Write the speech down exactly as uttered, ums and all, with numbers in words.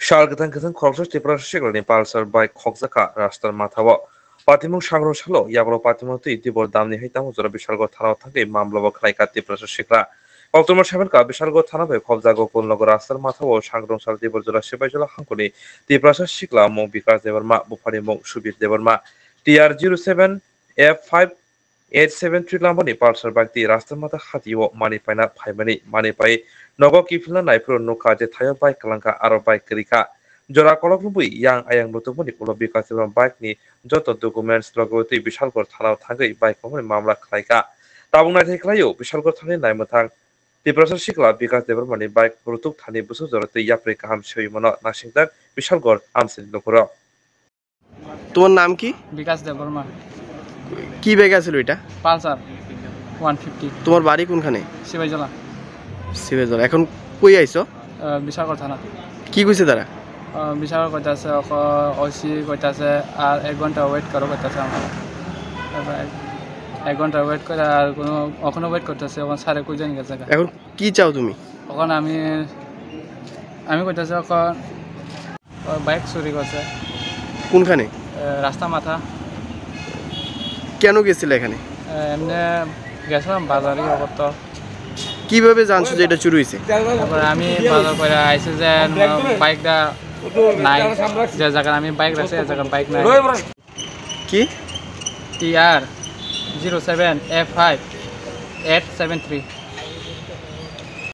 Sal kwthang kwthang khoroksa Tiprasa siklani Pulsar bike khokjakha Rastamatha o. Patimung sangrong salo yagulo patimung twi tibor damni hai tamo jora Bishalgarh thana o thangwi mamla bo khlaikha Tiprasa sikla. Koktwma sabankha Bishalgarh thana bai khobjago Kulnogo Rastamatha o sangrong sal tibor jora Sibaijala hangkoni Tiprasa sikla mung Bikas Debbarma, buphani mung Subir Debbarma. T R zero seven F five eight seven three lambani Pulsar bike twi Rastamatha hati o manwi paina phaimani. Manwi pai nogo kiphilna naiphuru nukha je thaio bike kwlangkha aro bike kwrwikha. Jora kolok rwbwi yang ayang lutubani ulo Bikas Debbarma bike ni joto documents logo twi Bishalgarh thana o thangwi bike kwmani mamla khlaikha. Tabuk naithai khlaio Bishalgarh thani naimwthang Tiprasa sikla Bikas Debbarmani bike rutuk thani bwswk jora twi yapri kaham swi mano naisingthang Bishalgarh amchaini lukurok. তোমার নাম কি? বিকাশ দেববর্মা। কি ব্যাগ আছিল ওইটা? Pulsar one fifty. তোমার বাড়ি কোনখানে? সিবাইজলা। সিবাইজলা। এখন কই আইছো? আহ, বিশালগড় থানা। কি কইছে তারা? আহ, বিশালগড় কইতাছে, ওসি কইতাছে আর এক ঘন্টা ওয়েট করো কইতাছে আমার। তারপরে এক ঘন্টা ওয়েট করে আর কোনো, ওখানে ওয়েট করতেছে, ওখানে সাড়ে কুড়ি জন গেছে। এখন কি চাও তুমি? এখন আমি, আমি কইতাছি এখন ও বাইক চুরি করছে। কোনখানে? এ, রাস্তা মাথা। কেন গেছিলে এখানে? এ, এমনি গেছিলাম বাজারে, ও করতো। কিভাবে জানছো যে এটা চুরি হয়েছে? তারপরে আমি বাজার করে আইসি যে বাইকটা নাই, যে জায়গায় আমি বাইক রাখছি, এই জায়গায় বাইক নাই। কি? T R zero seven F five eight seven three।